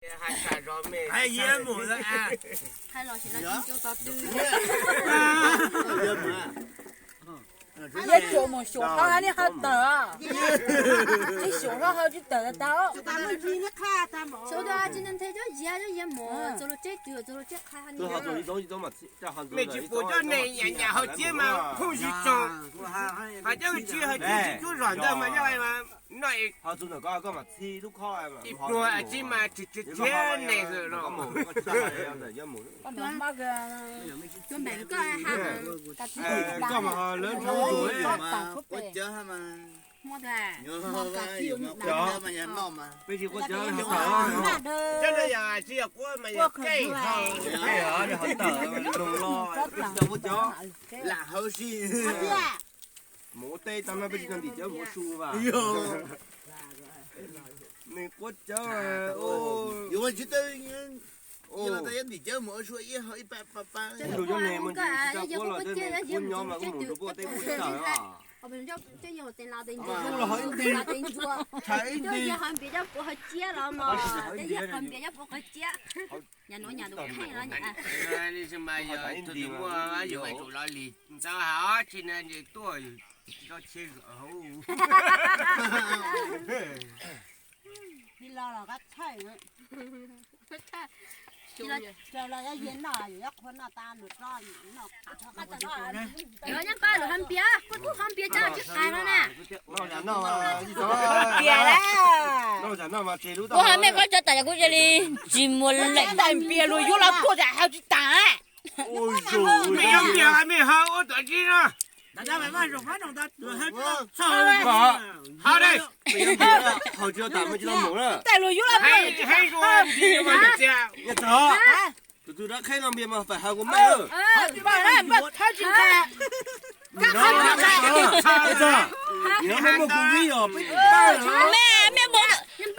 Hais los sim no cov twg. Yog tsuas mus xyuas qhov hais li qhov tawm, tsis xyuas qhov hais tsis tawm tau. Sawv daws tsis nthe cov yias cov yias mus txog lub tsheb twg txog lub tsheb qhab. Mej tsis pum cov neeg nyam nyam hauv txiab mas phooj ywg tsoom, hos cov tsis hauv txiab tsis cuab zom ntawd mas yog no pluag tsis mas tsis tsis txhiab neeg lawm. Peb tsis quaj cawv, tsis yog quaj mas yog keej, quaj cawv. Mus ua teb tau no peb tsis tau ntim cawv mus ua su vas. Nws quaj cawv, yuav tsis tau, tau ntim cawv mus ua su ib hau ib pa pa pa. Tus cov neeg mus tsis tau quaj los cov neeg quaj nyob mas kuj mus rau pem teb quaj tawm os. Ntxawm hais tsis tau cheb hauv. Li los los koj txhawj. Los yog yeg noj, yog qhua noj tas lus tso noj. Nyob pab lus hab npias, kuj tub hab npias cov tsis qas no na. Npias lawm. Kuv hais mej koj cov tas yog kuv cia li tsis muaj lawm. Tais npias lus yuav los kuj tas hauv tsis tas. Mej yuav npias mej ho ua tom tsi no. Tais lus yuav los kuj tas. Tus twg rov qheb no npias mas fam hawv kuv mej.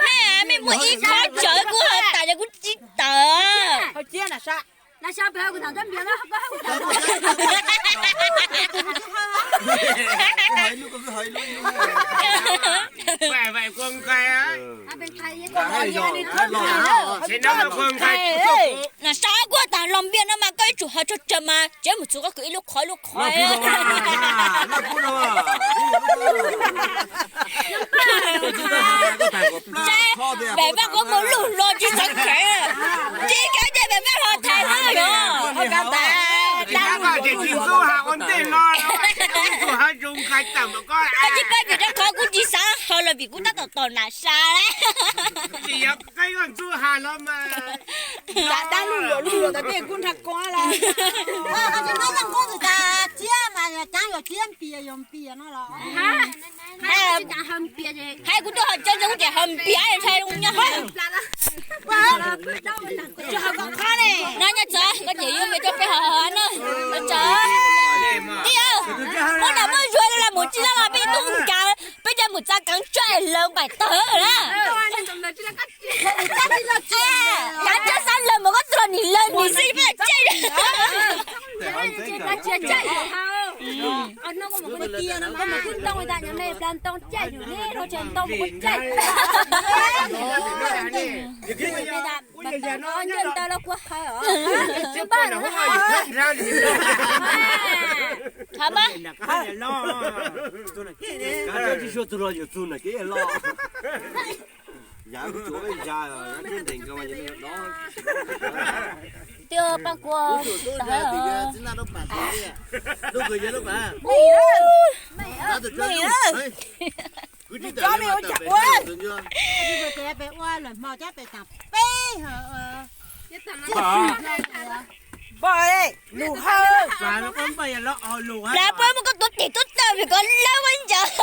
Mej, mej muaj ib khob tsawv kuv tas yog kuv tsis tawm. Nas sab kuj tas los npias no mas koj yuav tsum hais tso tsawg mas tsev mus txug koj kwv ib lub qhov ib lub qhov. Pem vaj kuv mus lug hlo tsis txhob khev, tsis khev ces pem vaj hlo thaiv lawm yog. Koj tsis pab ces rau qhov kuv tsis xav hais los vim kuv tab tom tos nas sab. Dab lug luam lug luam tas tej kuj nrhab kob lawm. Tsis muab yog nqub tus tas tsiab mas yog caab yog tsiab npias yog npias no los. Hais kuv tuaj hais cov ntawd kuv ces hais npias ntshai nyob hauv. No nyob txog koj ces yuav npias coj peb hais no. Tij, muab nram muab zuag los mus tsis tau los peb tub nkaus, peb cov mus txav kaav tsaij lawv npaim tawg na. Kav tsij xav lawv mus koj txog nim lawv nim xwb peb tsaij. Tsis suav tug los yuav txug na kev loj. Yav tsuav peb ya, ntees nkaus. Twb pab kuv txiv naj rau pam, lub kws yog lub pam. Kuv tsis tawm li mas tawm pem ua lawm hmo cab pem tas peb. Pom lus hawb. Plas puab muab koj tuav tes tuav taw vim koj lawb ua ncaws.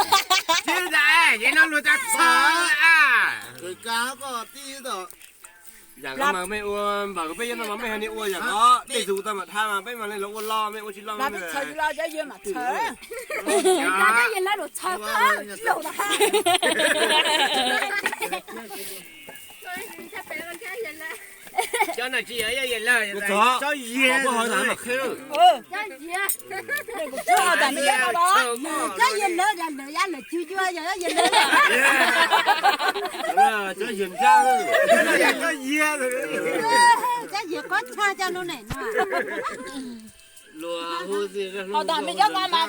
Yam no mas mej ua npaum kws peb nyob no mas mej hais li ua yam ko, tej tug tau mam dhau mas peb mam li los ua loj, mej ua tsis loj. Cov Tsob yias, tsob yias lawv, lawv ya lawv cw cua yog tsob yias lawv. Tsob yias nrab, tsob yias, tsob yias qab tshaj coj lub neej no. Hauv tag me cov no mas,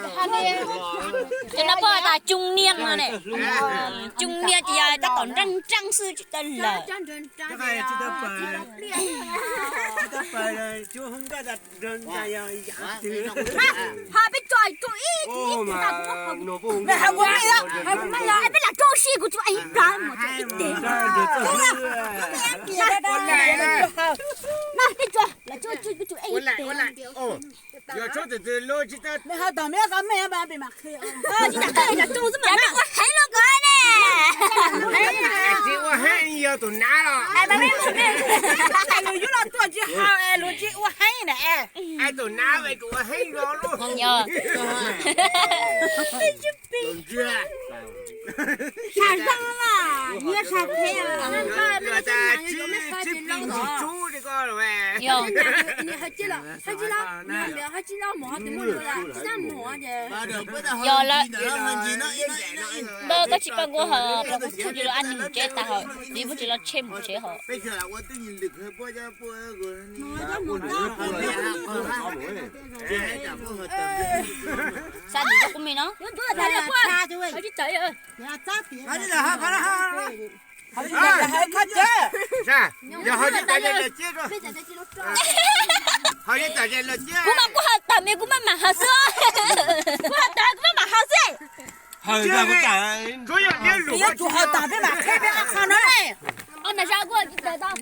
no puab has tas coo niag no ne. Coo niag ces yog cov tom nreej nreej xwb tsis tau lawm. Ho peb tso ib tug ib tug, peb lam tso si kuv tsis ua ib plag mus tso ib teg. Peb tso lam tso peb tso ib teg. Yog tsob twg twg lub tsis tau. Mej ho tom mej qhov mej mas pem mam qhia. Tsis tau qhia, yog tsob xwb mas ua heev los koj ne. Tsis ua heev yog tus nav los. Luag yuav los tuaj tsis haus es luag tsis ua heev na. Tus nav ua heev los lub. Sab zoo, nyiaj sab phem. Tsib plig ntsis tsub li koj los. Yog lawm, npawg koj tsis pab kuv hos, kuv txhaj tsis los, ab, nws mus tsev tas hos, nws muab tsis los tshem mus tsev hos. Xav dim rau kuv me no. Kuv mas kuv hais tawm me kuv maj mam hais xwb. Kuv hais tawm kuv maj mam hais xwb. Yuav tsum hais tas peb mam qhia peb ob qho no ne. Nram sab kuj tsis tawm tau,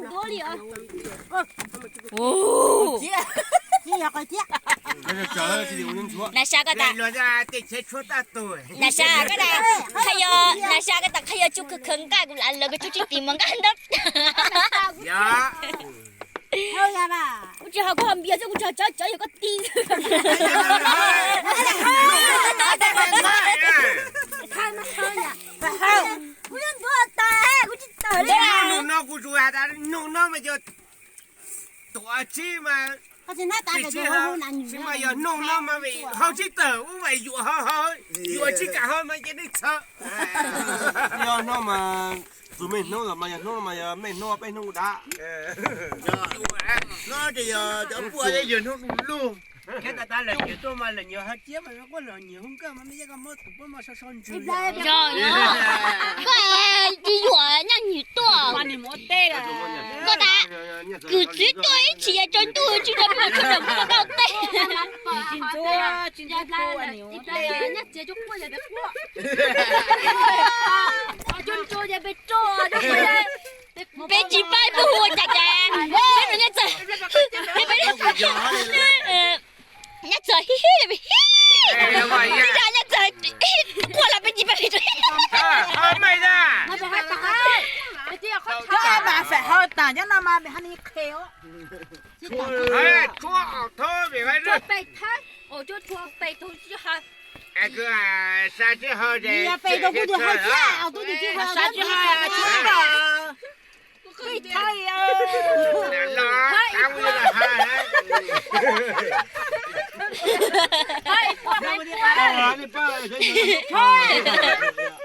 ntuav li os. Nram sab koj tas, nram sab koj tas, qhia yog, nram sab koj tas qhia yog tsuj khawv khawv nqaij kuv lam lawv koj tsuj tsis tim mos nqaij ntawd. Kuv tsis hais koj ho npias xwb, kuv tsis hais tsov, tsov yog koj tij. Kuv yuav ntuav tas kuv tsis tawm li. Nug no kuv tsuas has tas nug no mas yog tuav tsib mas, tsib mas yog nug no mas vim hau tsib tawm ub mas yuam hau, yuam tsib kam hau mas ces nej txhawj. Yog no mas txug mej hnub los mas yog hnub no mas yog mej hnub peb hnub dav. No ces yog cov puaj yog hnub du lug. Thiab tas tas lawm nyias tuaj mas lawm nyias hau tsiab mas quaj los nyias hu nkawj mas mej yeej koj muab tus puab mas so so ntsws. Koj tsis yuam nyob nyias tuaj. Koj tas kwv txwv tuaj ib txhis yog tsaus ntuj tsis tau peb mus tshua lawm kuj tau tej. Peb tsis paub peb hu ua cas cas, peb nyiaj txawm, peb nyiaj txawm hi hi, peb nyiaj txawm quaj los peb tsis paub. Mas faem hau tas cov no mas ha ni qhe. Peb tug kuj tias sab tsis ha, tsis ha.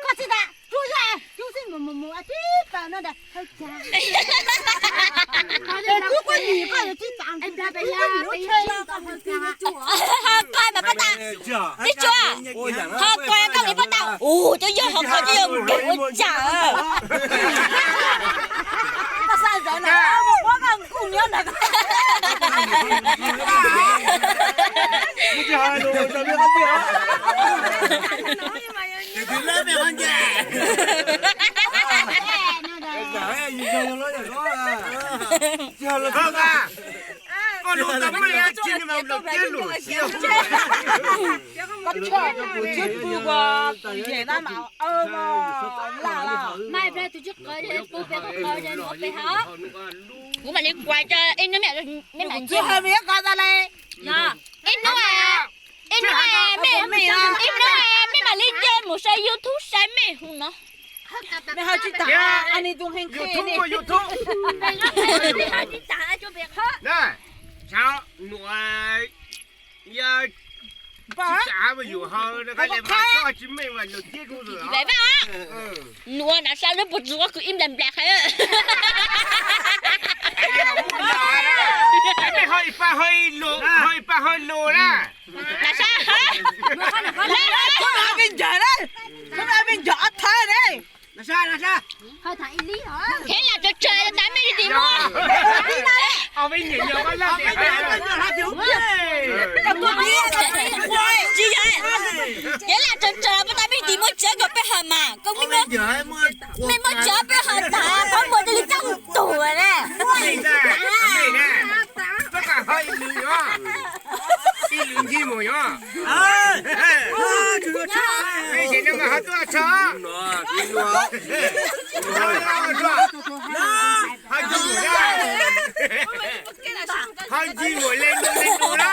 Koj tsis tas, tsuj yog, tsuj xwb mus mus mus tib tawm no ntag. Ho koj mas pab tas, tib tsuag, ho koj koj li pab tas, ua cov yog ho koj cov yog nkeeg ua cas. Koj xav zawv na, ua koj kuj nyob ntawd. Koj lus tau meej, tsis ni mas lus tiab lus siab. Koj tshoj kuv tsib pw ua yem na mas, laj laj. Kuv mam li kuav cov ib hnub, ib hnub, ib hnub, ib hnub mej mam li nce mus saib YouTube saib mej hu no. Mej ho tsis tas, YouTube, YouTube. Yog tsis txav mas yus ho tsis meej mas lawv tib tug lawm. Nua nram sab lub puas tsuas kws ib nplas nplas qhov. Ho ib pab ho ib lus na. Nram sab. Khev lam tsawg tsawg tas mej li tim muaj. Tsis yog, khev lam tsawg tsawg tas mej li tim muaj tsev kom peb hawm mas koj mej muab tsev peb hawm tas qhov muag cia li coj tug le. Ib lwm ncig mus yom. Ces no mas ho tuaj tso. Ho ncig mus, ho ncig mus le ntu le ntu na.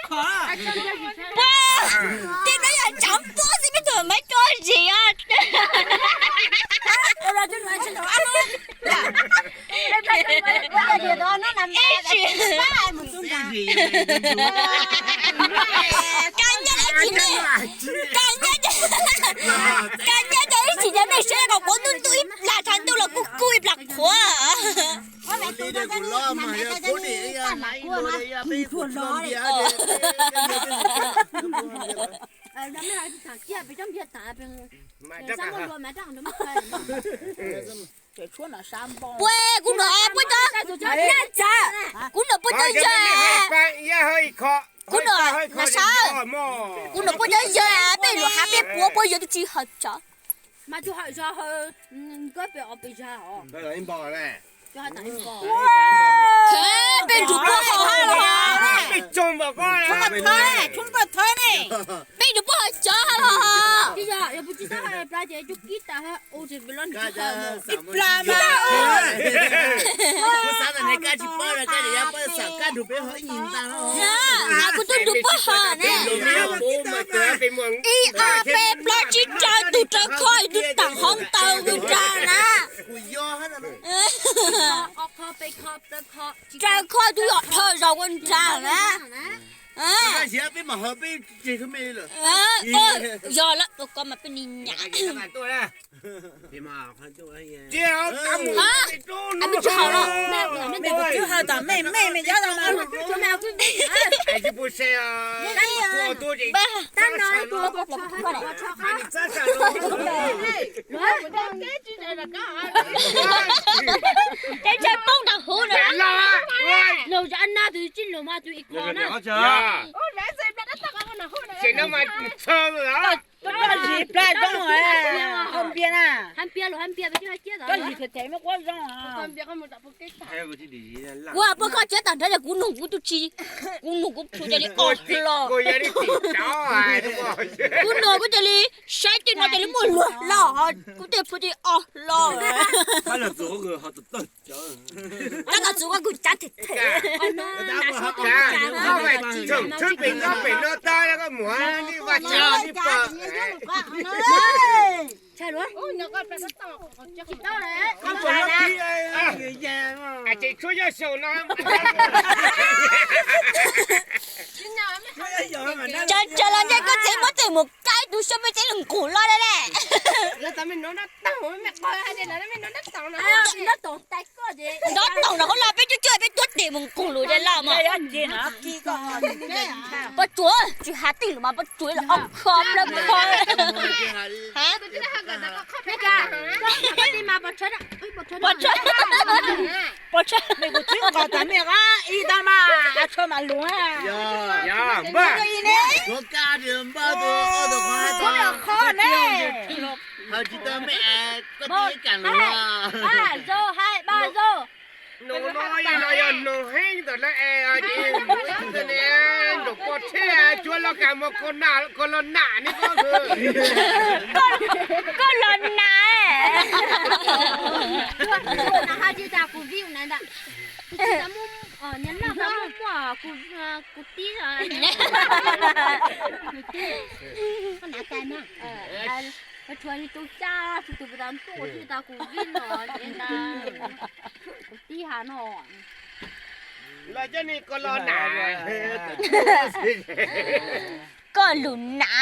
Puag, tej no yog tshav pob xwb, peb tug maiv tso zis os. Ib tsis, kab nyob ib tsis, kab nyob, kab nyob cov ib tsis cov mej saib kom quav ntuj ntuj ib plag tshav ntuj los kuj kub ib plag qhuav. Puag, kuv nua puab cov, kuv nua puab cov yawg, kuv nua na sab, kuv nua puab cov yawg, peb lus hav peb puav puab yawg twb tsis hawm tsav. Peb nrug puab hawm hab los, peb nrug puab hawm cov hab los. Ib plag mas. Kuv twb nrug puab hawm ne. Ib ob peb plaub tsib rau tug raws kho ib tug taam hov ntawd kuv nrag na. Raws kho twb yog dhawv zog ua nrag na. Yog lawm ua ko mas peb ni nyam. Teb chaws poob rau huv na. Lug zov nab tus tsis lug mas tus ib ko na. Ces no mas txhawj lawm. Koj zis plag zoo, hab npias na. Koj zis them them me quab zoo. Kuv puag koj tsev tag nrho ces kuv nug kuv tub tsi, kuv nug kuv plhu cia li o hlo. Kuv nug kuv cia li saib tej no cia li muaj luag hlo, kuv tej plhu cia li o hlo. Tab tom txug koj kws cav them them. Tshwj pem no pem no tag koj muam vaj tsa ib pom. Ces tshuab yog xyaum no. Tsawg tsawg los ntshe koj tsev muab tes mus kaib tus xyoo peb tsev lug nqug los le le. Nrov taum no hauv los peb cuab cuab peb tuab tes mus nqug lug le los mas. Pov tsuav tsis has tej lus mas pov tsuav los ob kho plaub kho. Pov tsuav, pov tsuav. Kuv tsis nqos tas mej qab ib tag mas tshua mas lus. Npaj zoo hais npaj zoo. Nug no yog no heev ntawm lawv es ces nraum pov tsheb cuab los kas mus ko los nam ne koj. Koj los nam. Kuv view na ntag. Nyob no muaj muaj kuv tib, kuv tib, tshuav tus caj, tshuav tus tau ntuj, kuv tib tau kuv vij los es na, kuv tib ha no. Los coj ni koj los na. Koj lus na.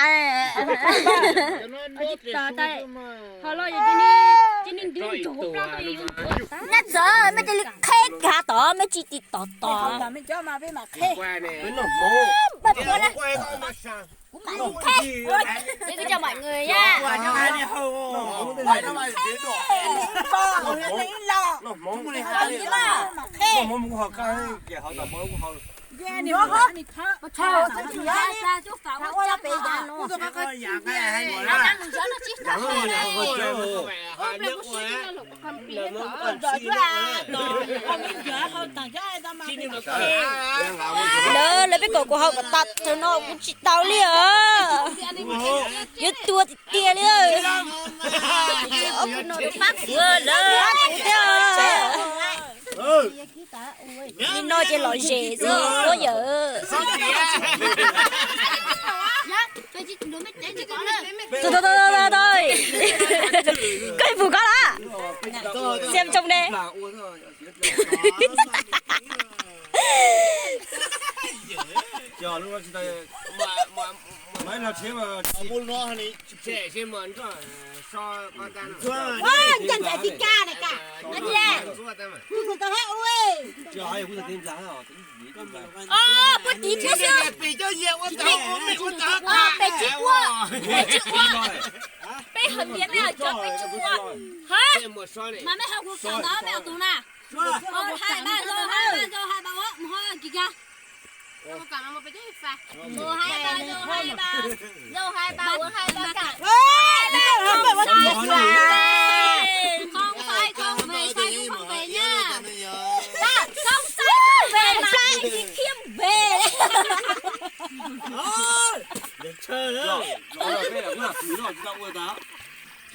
Ho los yog cia li ntws ntsoog plob, nyab txawv mej cia li qheb kiag tod, mej tsis tiv tod tod. Npaj tuaj na. Kuv mam li qheb. Kuv mam li qheb. Lawv, lawv peb kom kuv haus kom tas tag no kuv tsis tau li os. Yuav tuag tiag tiag li. Lawv thiab. Li no ces lom zem xwb os yawm. Koj pum koj lawm. Xiam tsoom ne. Puag tiv thiab xwb. Peb tsis ua, peb tsis ua. Peb hawm tias peb hawm cov peb tsis ua. Mas mej hawm kuv kam ntawd mej tus na. Hais mas zoo, hais mas zoo, hais mas ua mus ho kis kag. Ua hais mas zoo, hais mas zoo, hais mas ua hais mas kam. Khoo xaiv khoo ve, xaiv khoo ve nyab. Khoo xaiv khoo ve mas thiab ve.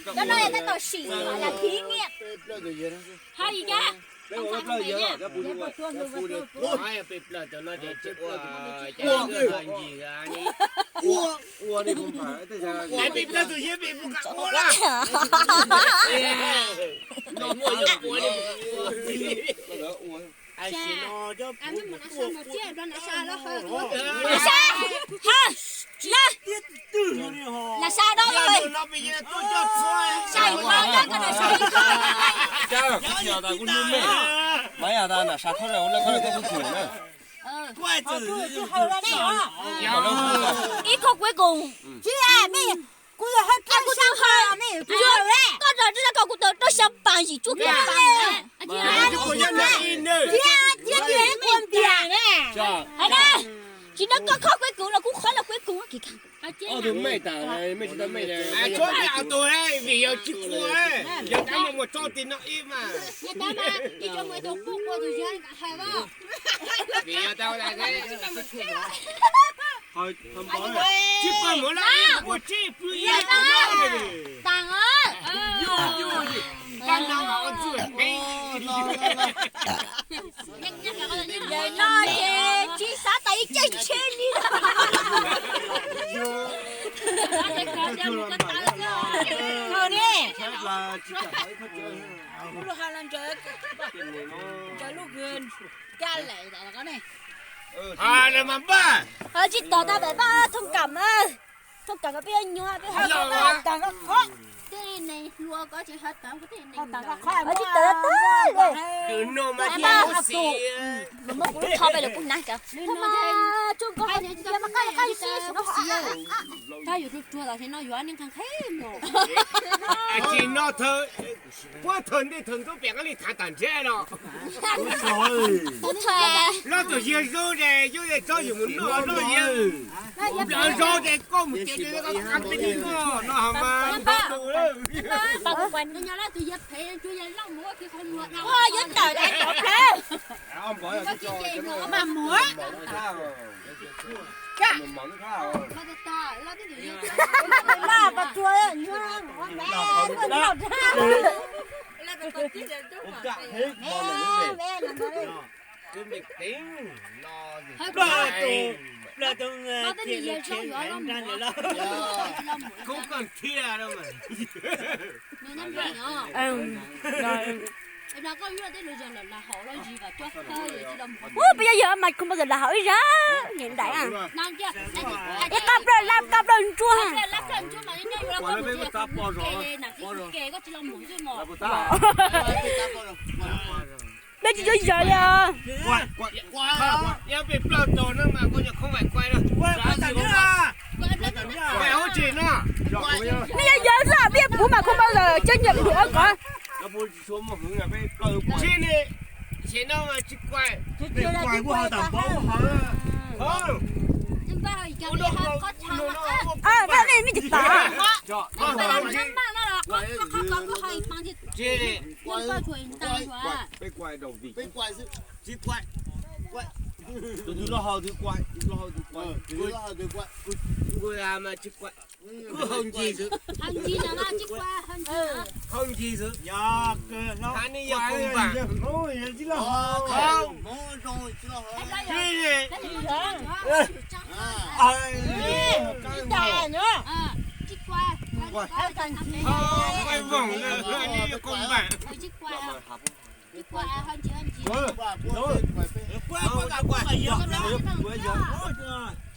Cov no yog tab tom sim yog thib nyiaj. Hais yam. Peb plaws tus no ces tsis ua, ua ncig ua. Peb plaws tus yeb peb puas kam ua lawm? No muaj yeb ua li ua. Nas sa no, nas sa no, kuv hlub mej. Mas yog tas nas sa thawj zaug ua lawm koj lawm koj kuj txuag na. Ib khoj kuv ib koom. Kuv yog hawj, kuv tau hawj, koj rov tsa kom kuv tau rau xya pas yim tsuaj kiag pas. Hais na, tsis no koj khob kuv ib koom los kuv khob los kuv ib koom. Ob tug mej tas, mej tsis tau mej. Tsuab peb ob tug vim yog tsis ua, yog tab mas mus tso tim no ib mas. Vim yog tau tsis pab mus lawm ua tsib pw ib. Taag os. Kab no ua ntxuaj peb. Yawm no ces tsis xav tas ib ceg tsheb li. Kuv lug ha los ntawd, ntawd lub kws kaj laim tom ko ne. Tsis tom tag pem pab Thooj Kam, Thooj Kam peb yuav nyuaj peb ha tas koj khob. Tej neeg hluas ko tsis ha tas, tsis tawm tag li. Muab kuv lub tsho pem lawm kuv hnav kawg. Thooj Kam, Thooj Kam, koj yuav tsuag tsuag tam sim no yuav neeg qhev qhev mus. Tsis no thawj, puab thawj ntej thawj ntxub pem koj li thav tag nrhiav no. Loj tus yawg zoo ces yawg tso yus mus noj loj yawg. Lawv zoo ces koj mus ces koj qab peb noj no hos mas. Yuav tawm mas mus. Kwv Npis Teev no, Plaj Tub, Plaj Tub thiaj li los nrog lawm lauj. Koob Koj Thiaj no mas. Ub, peb yog yawg mas khoo npau taws lam haus ib zag, niam ntais. Ib qab plaws lab qab plaws ntsuab. Peb tsis yuav yawg li os. Yog peb plaub tug no mas koj yog khoo vais kuai no. Nej yog yawg xwb, peb yog puv mas khoo npau taws cov nyiam lus ob kov. Peb nej tsis tau. Tus twg loj hau twg kuai, tus twg loj hau twg kuai. Kuv mas tsis kuai. Kuv hau ncig xwb. Hau ncig xwb. Hab nej yog koom npaam. Hau kuaj voom, nej yog koom npaam.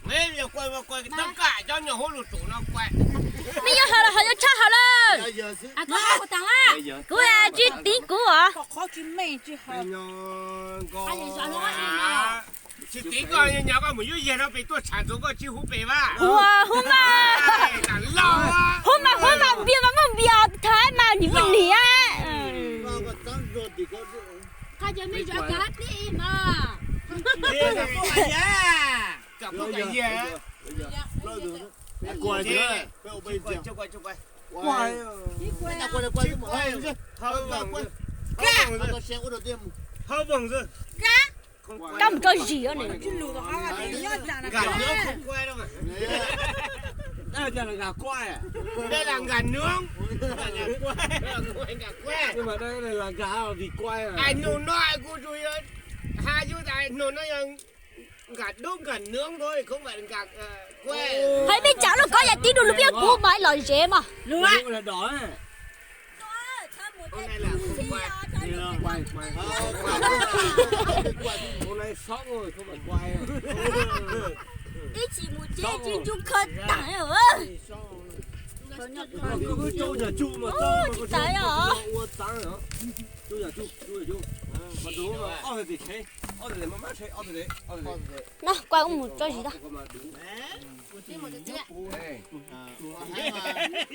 Nej yog kuaj, kuaj tag kam cov nyuag huab lus tus no kuaj. Nej yuav hau los hau, yuav tshaj hau lawm. Kuv tsis tiv kuv os. Tsis tiv koj, nyob koj mus yuav yawg no pem tuaj tsham ntxuav koj tsis hu pem vas. Hu mas, hu mas, hu mas npias mas muaj npias, thaiv mas nim muaj niam. Koj mus tso zis os. Nkag nws, nkag nws, nkag kuaj. Nug no kuv tsuas yog has yus tas nug no yog nkag dub nkag nws, khoob vais nkag kuaj. Hais peb tsam lub koj yam tib dua lub peb kuv mas los zes mas. Ib chim mus tsev tsis ntsug khaws taag. No, kuaj mus tso zis tag.